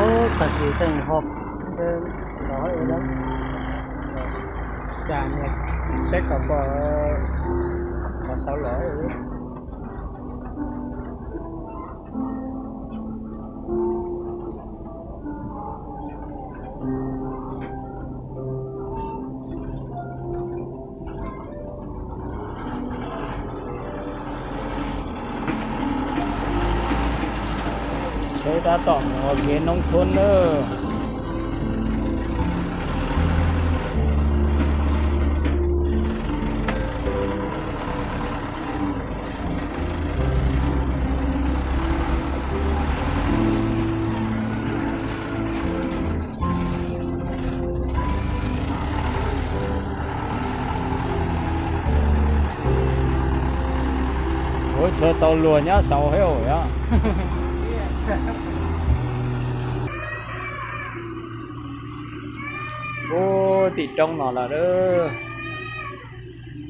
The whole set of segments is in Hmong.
Ub, tag kis tseem ho los, cas niag saib kom pom, qhov saud los. Tsheb tab tom mus ua kev noob thoob nawb. Ua tshua tau luag nyob saud thiab os. Ub, tim roob no lawm.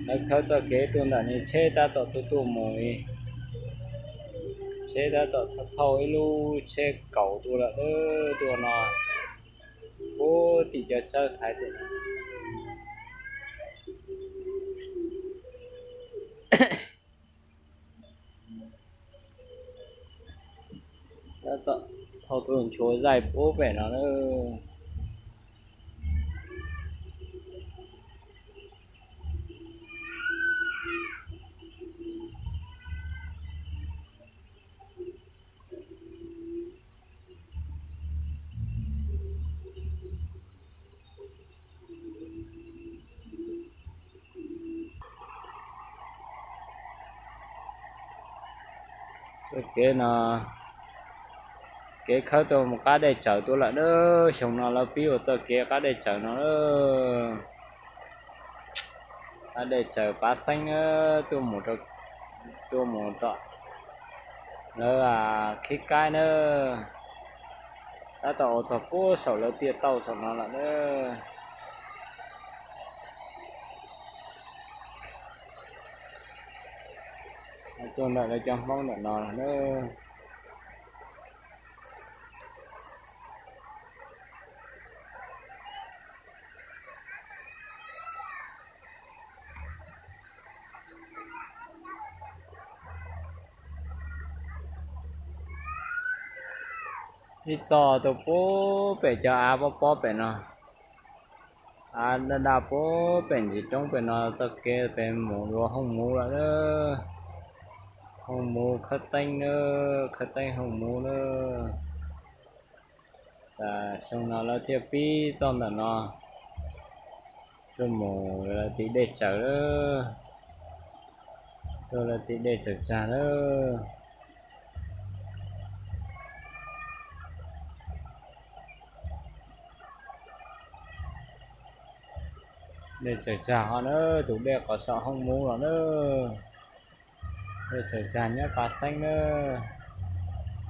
Lawv khawb txoj kev tuaj ntawm no, tsheb tab tom tuaj tuaj mus li. Tsheb tab tom thauj ib lub tsheb kaum tuaj lawm tuaj no. Ub, tim cov tsawb thaiv tim no. Tab tom thauj tuaj nchuav zaij pub pem no na. Txoj kev no, kev khawb tuaj mus qab dej tsaws tuaj lawm na. Xyoo no lawv pib ua txoj kev qab dej tsaws no. Qab dej tsaws Pav Xeeb na, tuaj mus, tuaj mus tom lawv Khib Kaib na. Tab tom ua txog puag saum lawv tiaj tauj saum no lawm na. Tuaj ntawm lawv cov Hmoob ntawm no na. Ib txoj tuaj puag pem cov av pob pob pem no, av daj daj puag pem ntsis roob pem no, txoj kev pem mus dua Hooj Muv lawm na. Hooj Muv Khawb Teeb na, Khawb Teeb Hooj Muv na. Xyoo no lawv thiaj pib txoj ntawm no tuaj mus lawv tim dej tsaws na, tuaj lawv tim dej tsaws tsag na. Dej tsaws tsag ho na, tus dej qhov saum Hooj Muv los na. Dej tsaws tsag nyob Pav Xeeb na.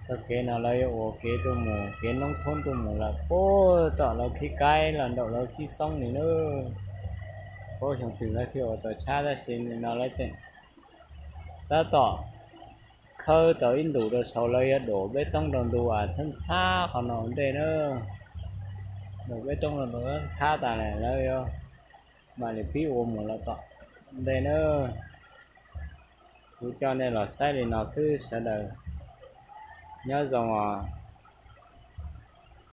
Txoj kev no lawv yuav ua kev tuaj mus, kev noob thoob tuaj mus lawm puag tom lawv Khib Kaib los nraum lawv Khib Xoob li na. Puag xyoo twg lawv thiaj ua tau tshab tab sis nim no lawv tseem tab tom khawb tau ib ntus rau saud, lawv yuav dam peb toob rau ntu as txhab ntxhab qhov no ua ntej na. Dam peb toob rau ntu txhab ntxhab tas lawm lawv yuav mam li pib ua mus lawm tom ntej na. Kuv coj nej los saib li no xwb sawv daws, nyob zoo os.